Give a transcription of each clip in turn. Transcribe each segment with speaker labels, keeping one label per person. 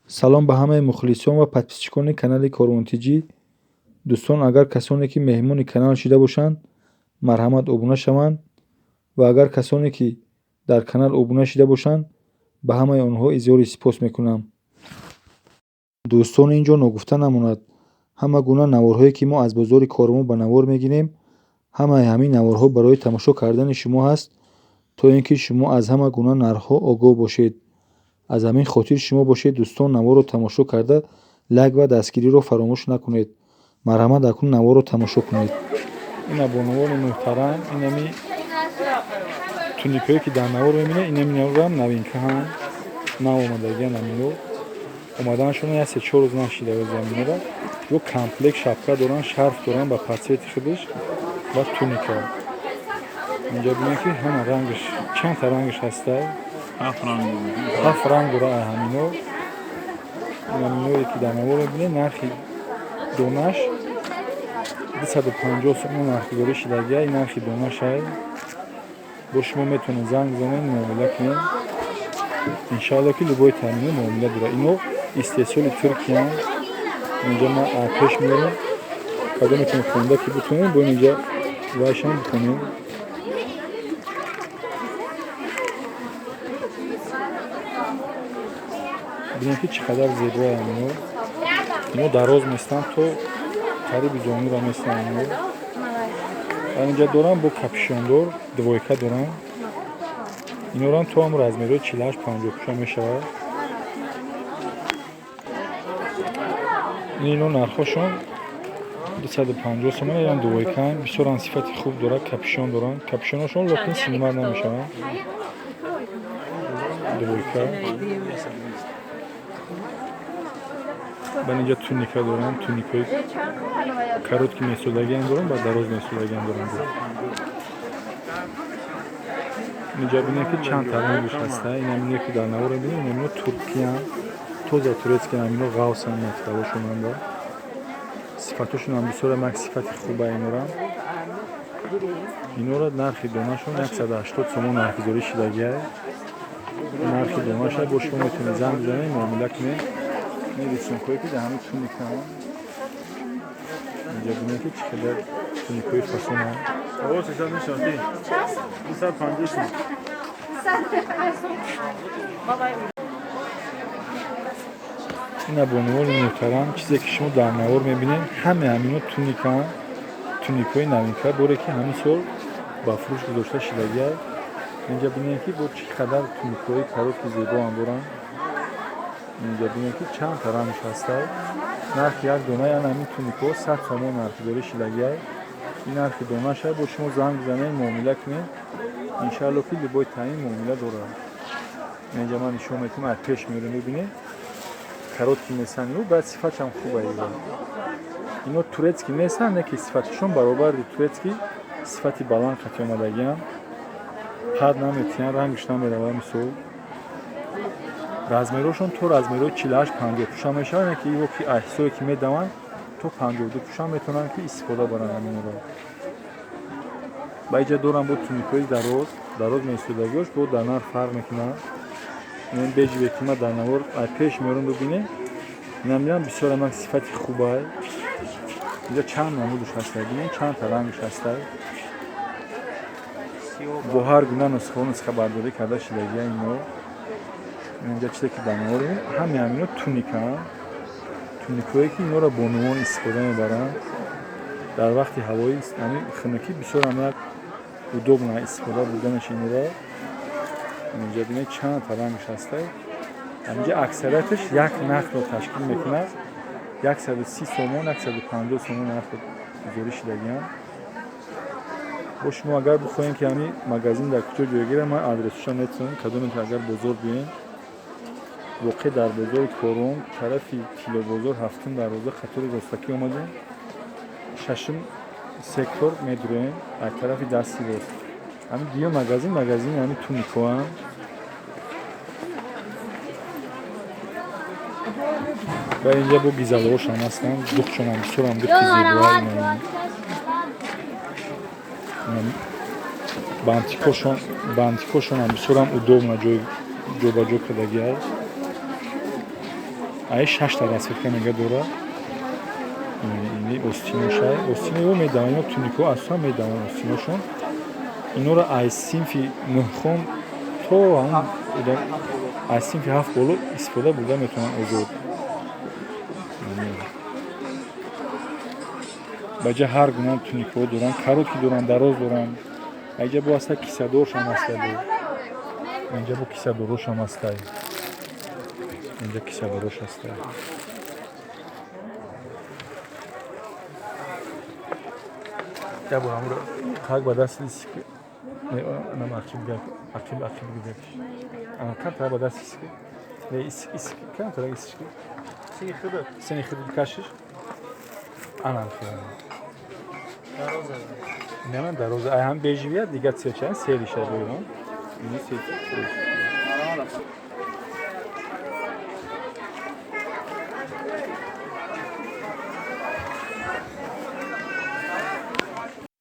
Speaker 1: Салом ба ҳамаи мухлисон ва подписчикони канали Корвон Тиҷӣ. Дӯстон, агар касоне ки меҳмони канал шуда бошанд, марҳамат обуна шаванд ва агар касоне ки дар канал обуна шуда бошанд, ба ҳамаи онҳо изҳори сипос мекунам. Дӯстон, ин ҷо ногуфта намонад, ҳама гуна наворҳое ки мо аз бозори Корвон ба навор мегирем, ҳамаи ҳамин наворҳо барои тамошо кардани шумо ҳаст, то ин ки шумо аз ҳама гуна нархҳо огоҳ бошед. Аз ҳамин хотир шумо бошед, дӯстон, наворро тамошо карда, лайк ва дастгириро фаромӯш накунед. Марҳамат, акнун наворро тамошо кунед. Ина, бонувони муҳтарам, инами туникое ки дар навор мебинед, инами наворам новинкаҳам, нав омадагиан. Амино омаданашон як 3-4 рӯз нашида заминора. Ё комплект шапка доранд, шарф доранд ба под цвети худаш ва туника. Инҷа бинед ки ҳама рангаш, чандта рангаш ҳастай? Ҳафт ранг дора. Ҳамино, ҳаминое ки дар навор мебинед, нархи донаш 250 сомон нархгузорӣ шудагия. Ин нархи донашай. Бо шумо метавонед занг бизанед, муомила кунед. Иншаалло ки любой таъмино муомила дорад. Ино истеҳсоли Туркиян. Инҷа ман пеш меорам, кадометон хонда ки битонед, бо инҷа вайшам бихонед. Бинед ки чӣ қадар зебоянд ино. Ино дароз местанд, то қариби зонура местанд ино. Инҷа дорам бо капюшондор двойка дорам. Инорам то ҳам размерҳои 48, 50 пуша мешавад. Ино нархҳошон 250 сомон. Инам двойкаанд, бисёрам сифати хуб дорад, капюшон доранд. Капюшоношон локин снимать намешаванд. Двойка. Баъд инҷа туника дорам, туникаи короткий месодагиам дорам ва дароз месодагиам дорам. Инҷа бинед ки чанд та рангаш ҳаста. Инам ине ки дар навор мебинед, инамино туркиян, тоза турецкиян. Амино ғавсан, материалошонанда сифатошонам бисёрам як сифати хуба инорам. Инора нархи донашон 180 сомон нархгузорӣ шудагиай. Нархи донаша бо шумо метавонед занг бизанед, муомила кунед. Ин рисункҳое ки дар ҳамин туникаанд, инҷа бинед ки чӣ қадар туникҳои фасонанд.
Speaker 2: Ҳаво 300 мешавад. 250 сом.
Speaker 1: Ина, бонувони муҳтарам, чизе ки шумо дар навор мебинед, ҳамаи ҳамино туникаанд, туникҳои новинка боре ки ҳамин сол ба фурӯш гузошта шудагиай. Инҷа бинед ки бо чӣ қадар туникҳои короткий зебоам доранд. Инҷа бинед ки чанд та рангаш ҳастай. Нархи як донаи ан ҳамин туникҳо 100 сомон нархгузорӣ шудагиай. Ин нархи донаша. Бо шумо занг бизанед, муомила кунед. Иншаалло ки любой таъин муомила дорад. Инҷа ман нишон метавонам, аз пеш меорем, бибинед, короткий местанд ино, баъд сифатшам хуба. Ино турецкий нестанд, не ки сифаташон баробари турецкий, сифати баланд қати омадагиам, пад наметиҳанд, рангаш намеравад. Мисол, размерҳошон то размерҳои 48, 50 пуша мешавад, не ки иво ки ҳисое ки медаванд, то 52 пуша метавонанд ки истифода баранд ҳаминро. Ба инҷа дорам бо туникҳои дароз, дароз месодагиҳош бо дар нарх фарқ мекунад. Ин бежеве ки ман дар навор пеш меорам, бибинед, инам бинам, бисёрам як сифати хубай. Инҷа чанд намудаш ҳастай, бинед, чанд та рангаш ҳастай. Бо ҳар гуна нусхаҳо нусхабардорӣ карда шудагия ино. Инҷа чизе ки дар навор, ҳамаи ҳамино туникаанд, туникҳое ки инора бонувон истифода мебаранд дар вақти ҳавои ҳамин хунукӣ, бисёрам як удобно истифода бурданаш инора. Инҷа бинед, чанд та рангаш ҳастай. Инҷа аксарияташ як нархро ташкил мекунад: 130 сомон, 150 сомон нарх гузорӣ шудагиам. Бо шумо агар бихоҳем ки ҳамин магазин дар куҷо ҷойгир, ман адресашро метавонам. Кадомете агар бозор биёем, воқеъ дар бозори Корвон, тарафи Тиллобозор, ҳафтум дарвоза, қатори ростакӣ омадем, шашум сектор медуроем, аз тарафи дасти рост ҳамин дуюм магазин, магазини ҳамин туникоам. Ва инҷа бо гизалоошам ҳастанд, духчонам бисёрам духти зебоа. Бантикошон, бантикошонам бисёрам удобно ҷобаҷо кардагиай. Ай шашта расцветка мега дора. Ини остиношай. Остино медаванд, ино туникҳо асосан медаванд остиношон. Инора ай синфи нӯҳхон то ҳамон аз синфи ҳафт боло истифода бурда метавонанд озод. Ба ҷа ҳар гуна туникҳо доранд, короткий доранд, дароз доранд. Инҷа бо аста кисадоршам аста бо. Инҷа бо кисадорошам аста. Инҷа кисадорош аста. Я бо ҳамро қак ба даст не, анам ақиб гак, ақиб ақиб гак. Ана кантара ба даст иск. Не, иск иск, кантара иск.
Speaker 2: Сини худат.
Speaker 1: Сини худат кашиш. Ана хеле.
Speaker 2: Дароза.
Speaker 1: Не, ман дароза. Ай ҳам бежевия, дигар цвет сериша боён. Ини сер.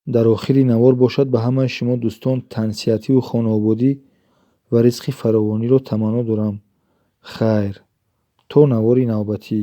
Speaker 3: Дар охири навор бошад, ба ҳамаи шумо дӯстон тансиҳативу хонаободӣ ва ризқи фаровониро таманно дорам. Хайр, то навори навбатӣ.